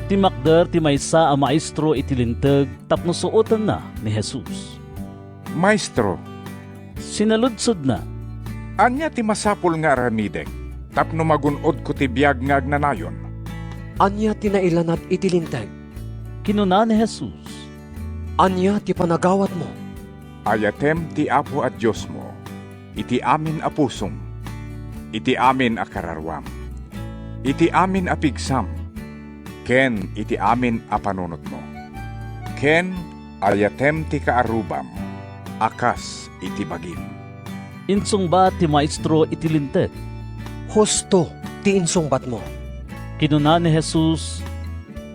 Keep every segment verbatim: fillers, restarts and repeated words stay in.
Timmakder ti maysa a maestro iti Linteg tapno suotenna ni Jesus. "Maestro," sinaludsodna, "ania ti masapul nga aramidek tapno magun-odko ti biag nga agnanayon?" "Ania ti nailanad iti Linteg?" kinuna ni Jesus. "Ania ti panagawatmo?" "Ayatem ti Apo a Diosmo iti amin a pusom, iti amin a kararuam, iti amin a pigsam, ken iti amin a panunotmo. Ken ayatem ti kaarrubam a kas iti bagim." Insungbat ti maestro iti Linteg. "Husto ti insungbatmo," kinuna ni Jesus.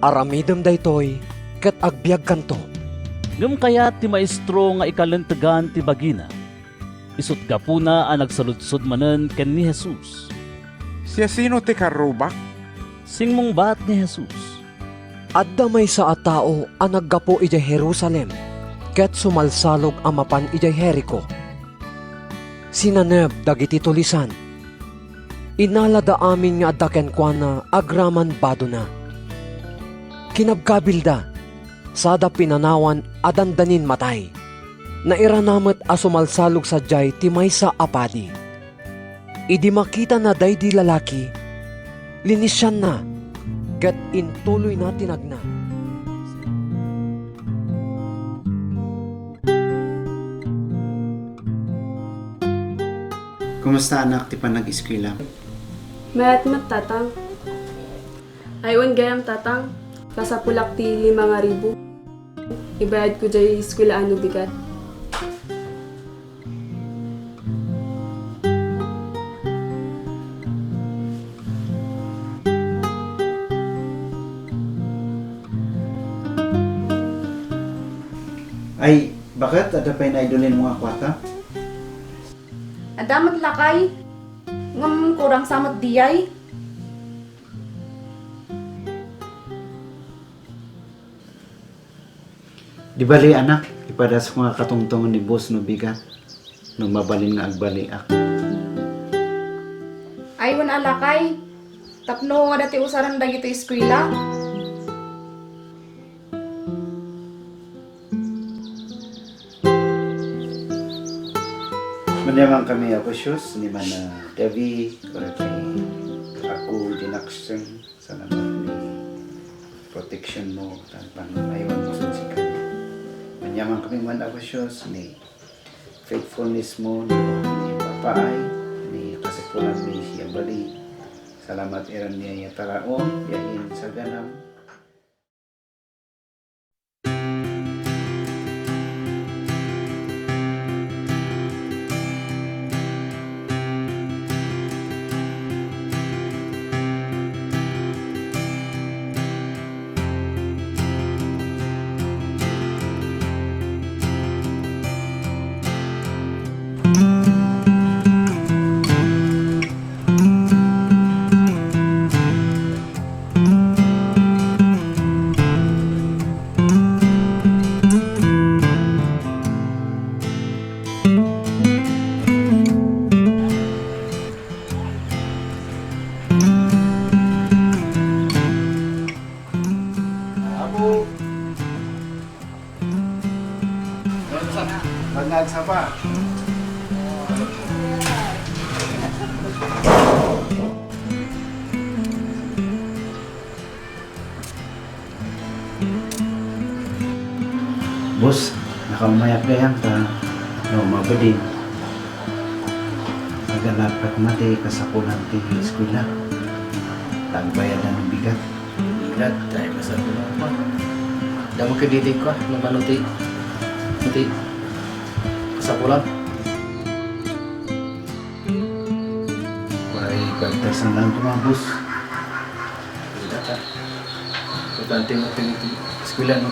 "Aramidem daytoy ket agbiagkanto." Ngem kayat ti maestro nga ikalentegan ti bagina. Isut' gapuna a nagsaludsod manen ken ni Jesus. "Siasino ti karrubak?" simmungbat ni Jesus. "Adda maysa a tao a naggapu idiay Jerusalem ket sumalsalog a mapan idiay Jerico. Sinaneb dagiti tulisan. Inalada amin nga adda kenkuana agraman badona. Kinabkabilda, sada pinanawan a dandanin matay. Nairana met a sumalsalog sadiay ti maysa a padi. Idi makitana daydi lalaki, linisianna ket intuloyna ti nagna." Kumusta, anak, ti panag-eskuela? Mayat met, Tatang. Ay-on gayam, Tatang. Kasapulak ti lima nga ribu. Ibayadko diay eskuelaan no bigat. Ay, baket, adda pay naidulinmo nga kuarta? Adda met, lakay. Ngem kurang sa met diay. Di bali, anak, ipadasakon nga katungtongen ni boss no bigat, no mabalin nga agbaliak. Ay-on a, lakay, tapno adda ti usaren dagiti eskuela. Manyaman kami, Apo Sios, ni Mana Davi, para kay Apo Dinakseng. Salamat ni protection mo, tan pang-aywan mo sa sika. Manyaman kami man, Apo Sios, ni faithfulness mo, ni, ni papaay, ni kasapulan mi siya bali. Salamat iran niya yataraon, yain sa ganam. Apo! Bangag sapa. Boss, nakaumayak gayam ta no mabadin. Nagalapat mati kasapulan ti eskwela. Tagbayadan ng bigat. Bigat, ay, kasal ko na pa. Damo ka didi ko, ah, no mano ti, ti kasapulan. Ay, kaltasan lang tumabos. Dati mo iti eskwela, no?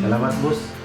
Salamat, boss.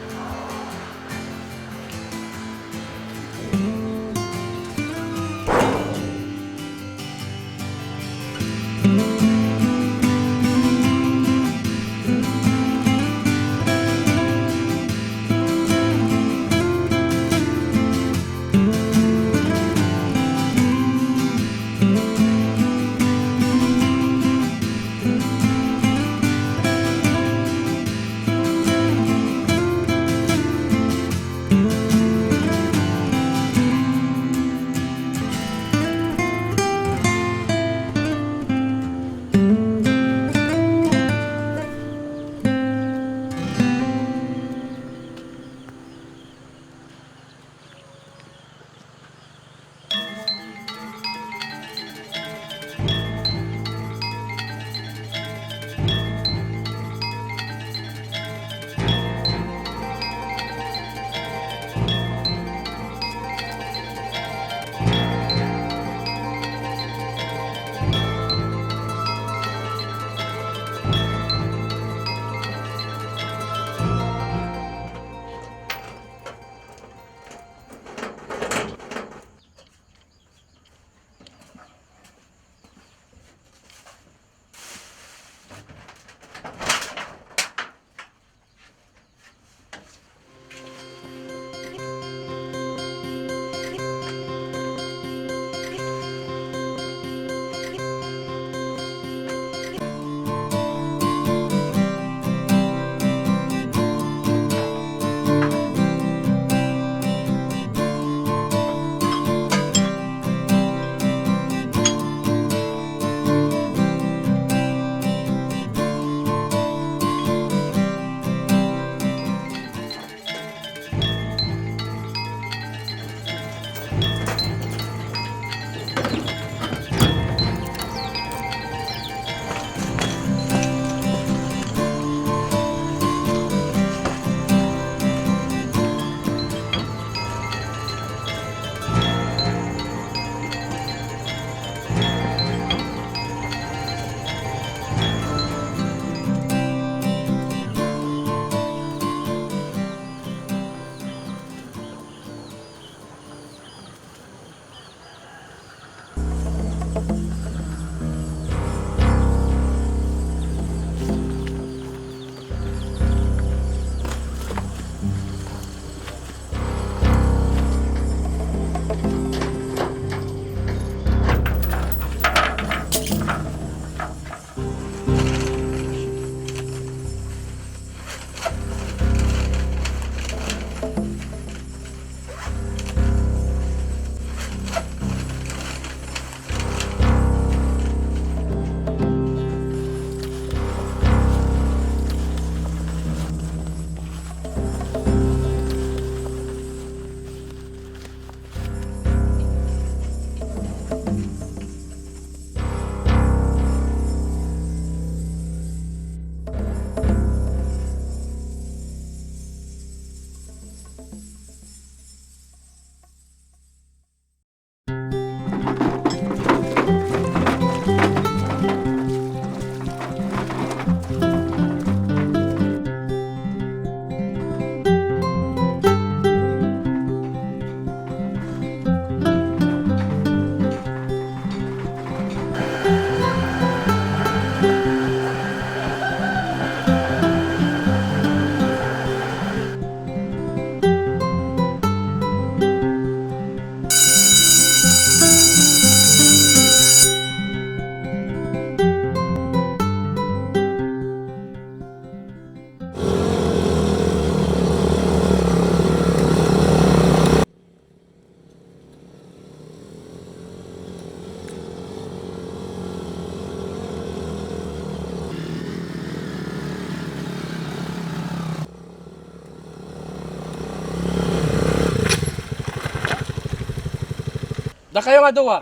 Dakayo nga dua,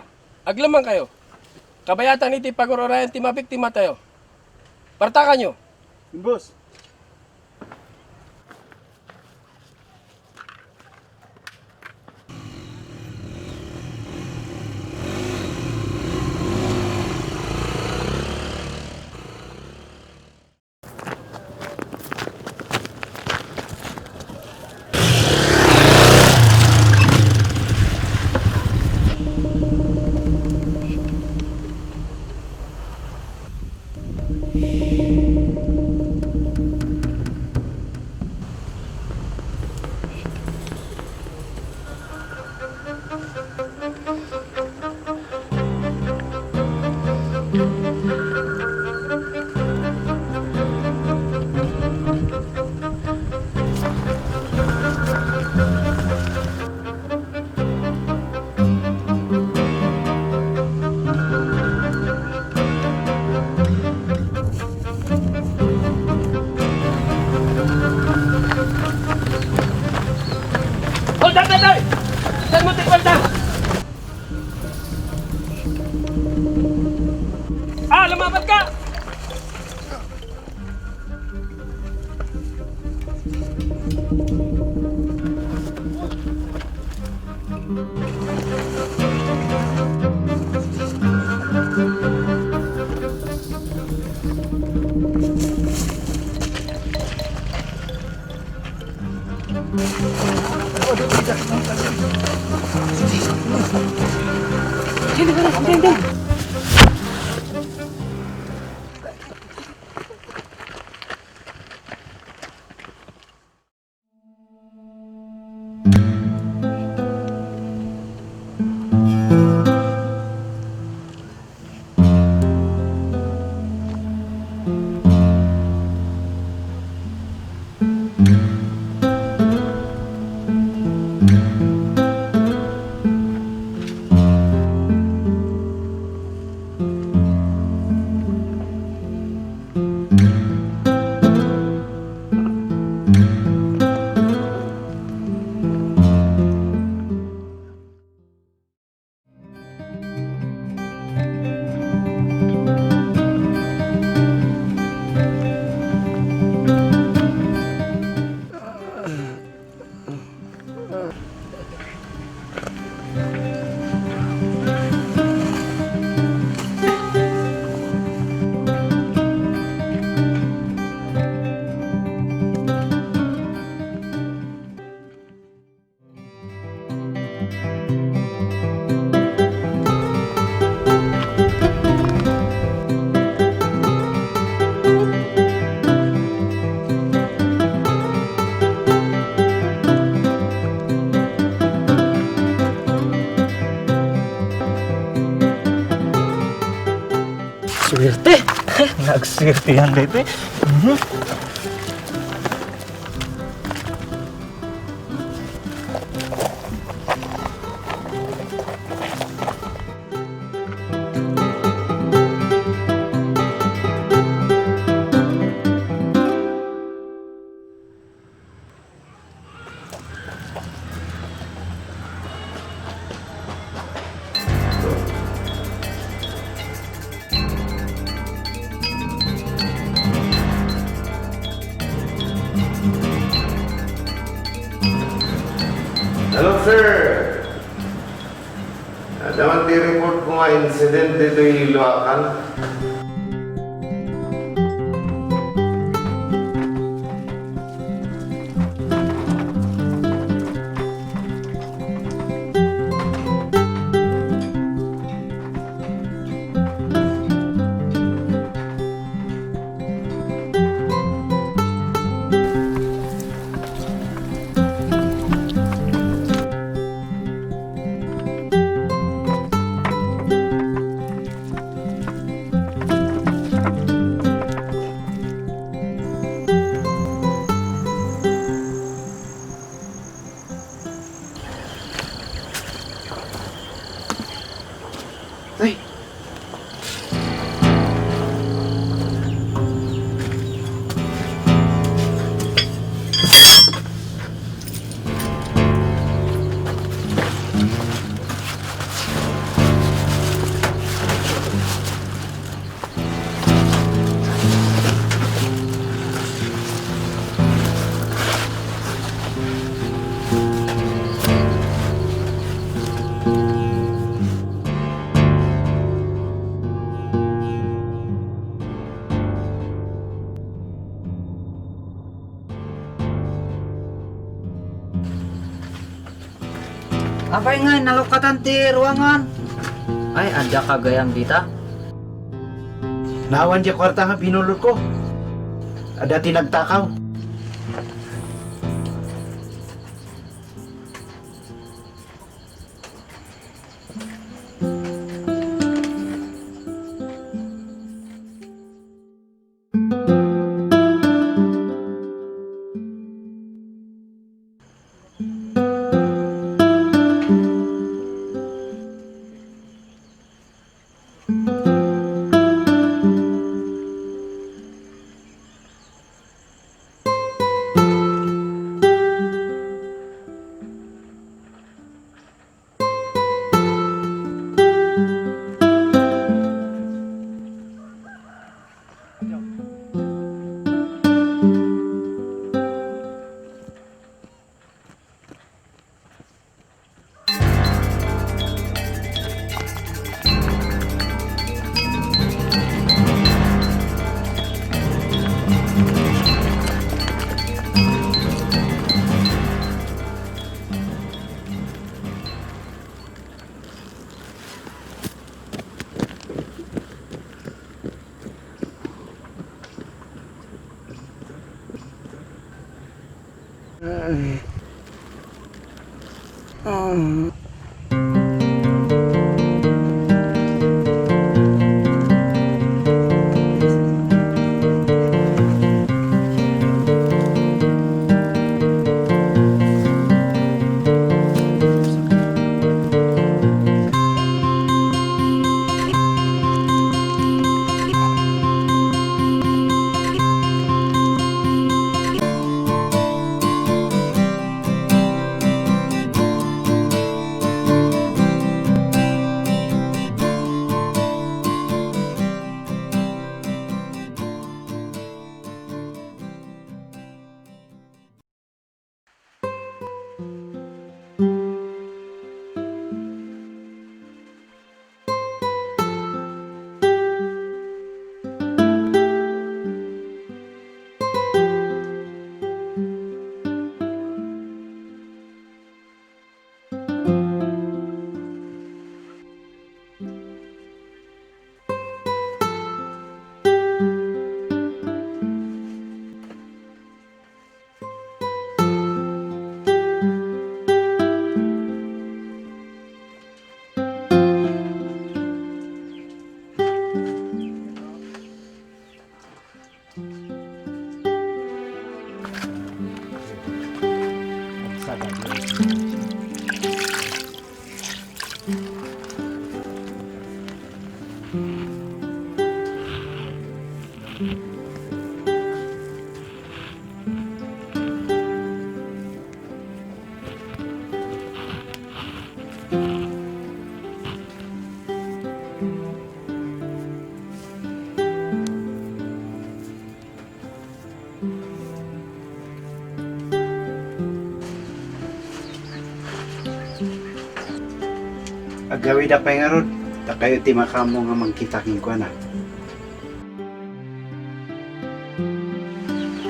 aglemengkayo. Kabayatan iti pagur-urayan ti mabiktimatayo. Partakanyo. Boss. Hold on, Tatay! Saan mo tikman ta? Ah, lumaban ka! Swerte! Nagswertehan daytoy. Mhm. Hello, sir. Adda man ti report ko nga incident ditoy Luacan. Apay ngay, nalukatan ti ruangan? Ay, adda ka gayam dita? Naawan diay kuarta nga binulotko. Adda ti nagtakaw. Agawida pay ngarud, dakayo ti makaammo nga mangkita kenkuana.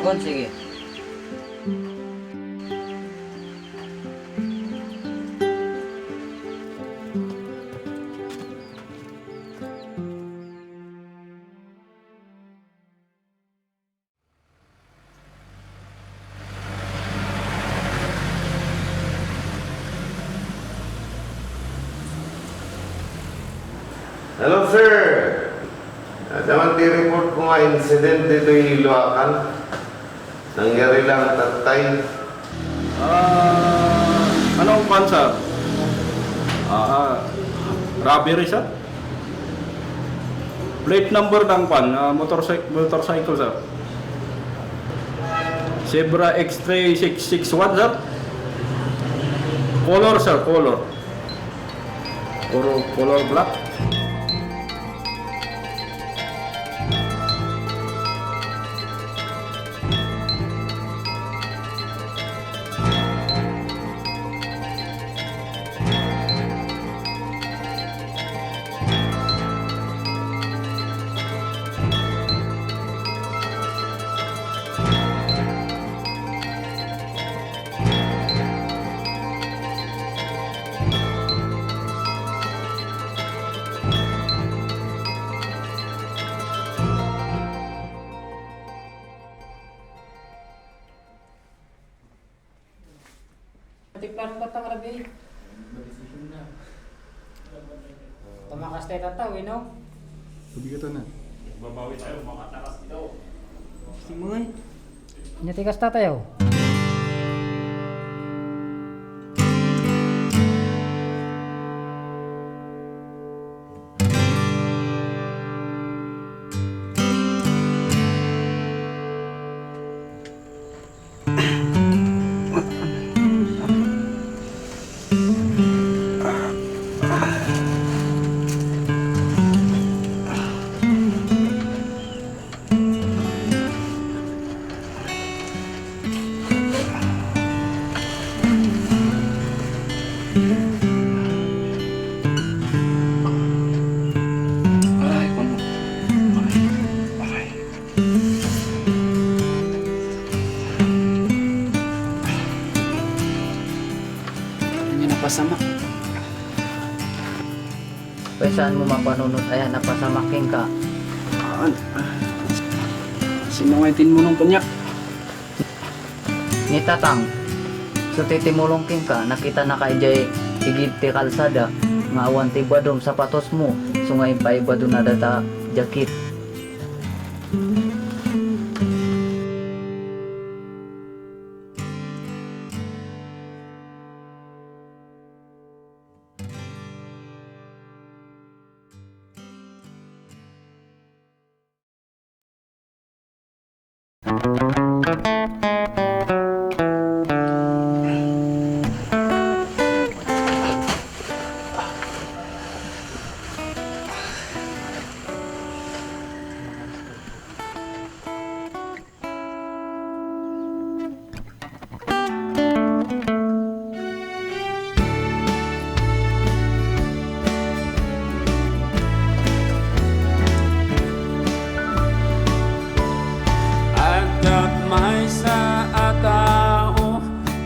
Wen, sige. Hello, sir. Adda man ti report ko nga incident ditoy Luacan. Nangyari lang tattay. Ah, anong kwan, sir? Ah, ah, robbery, sir? Plate number ng kwan, ah, motorcy-, motorcycle, sir. Zebra X three six six one, sir. Color, sir, color. Puro color black. Tumakas tayo, tataw, eh, no? Pabigatan na. Babawi tayo, makatakas dito. Simon. Natikas tayo. Aray, kono. Aray, aray. Ania napasamak? Wen, saanmo mapanunot aya napasamak kenka? Sino nga itinmulong kaniak? Ni Tatang, isu ti timulong kenka, nakitanaka idiay igid ti kalsada nga awan ti badom sapatosmo, isu nga impaibadona data jacket. Adda maysa a tao,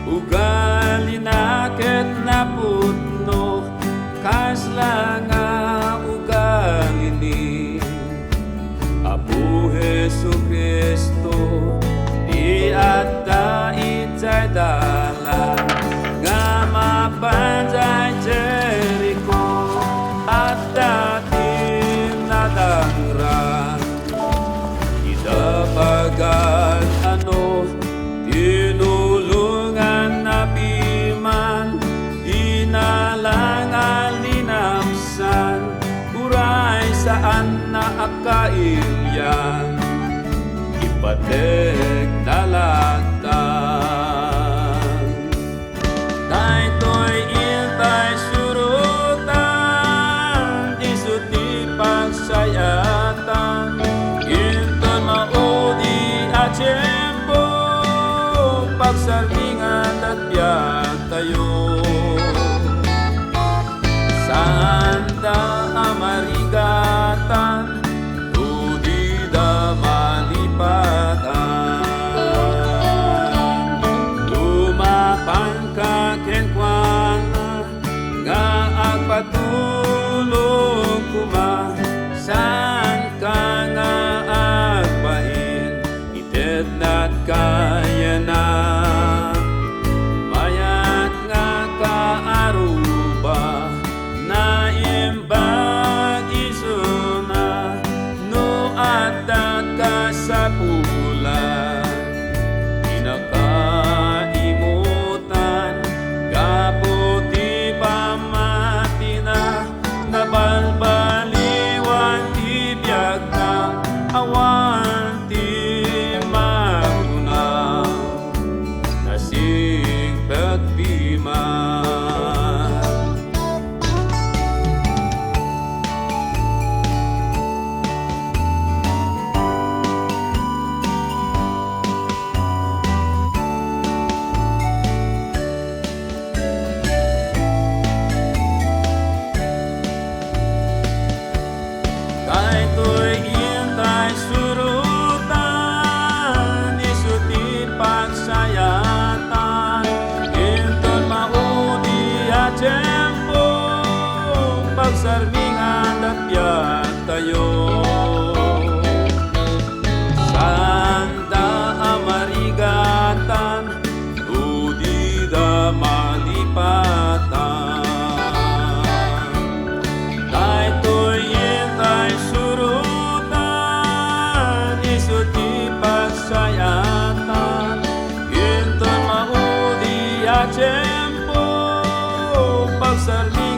ugalina ket napudno. Kasla nga ugalini? Apo Jesu-Cristo, ti adda idiay dalan nga mapan idiay Jerico, adda ti nadangran. Ida pagan-ano, tinulongan a piman, dinala nga linapsan, uray saanna a kailian, ipategna lattan. Daytoy intay surotan, isu ti pagsayatan. Inton maudi a tiempo, pagsardingan ti biag tayo. Saanda a marigatan, no dida malipatan. Lumapanka kenkuana nga agpatulong koma, saanka nga agbain. Itednat kayana, mayat nga Sali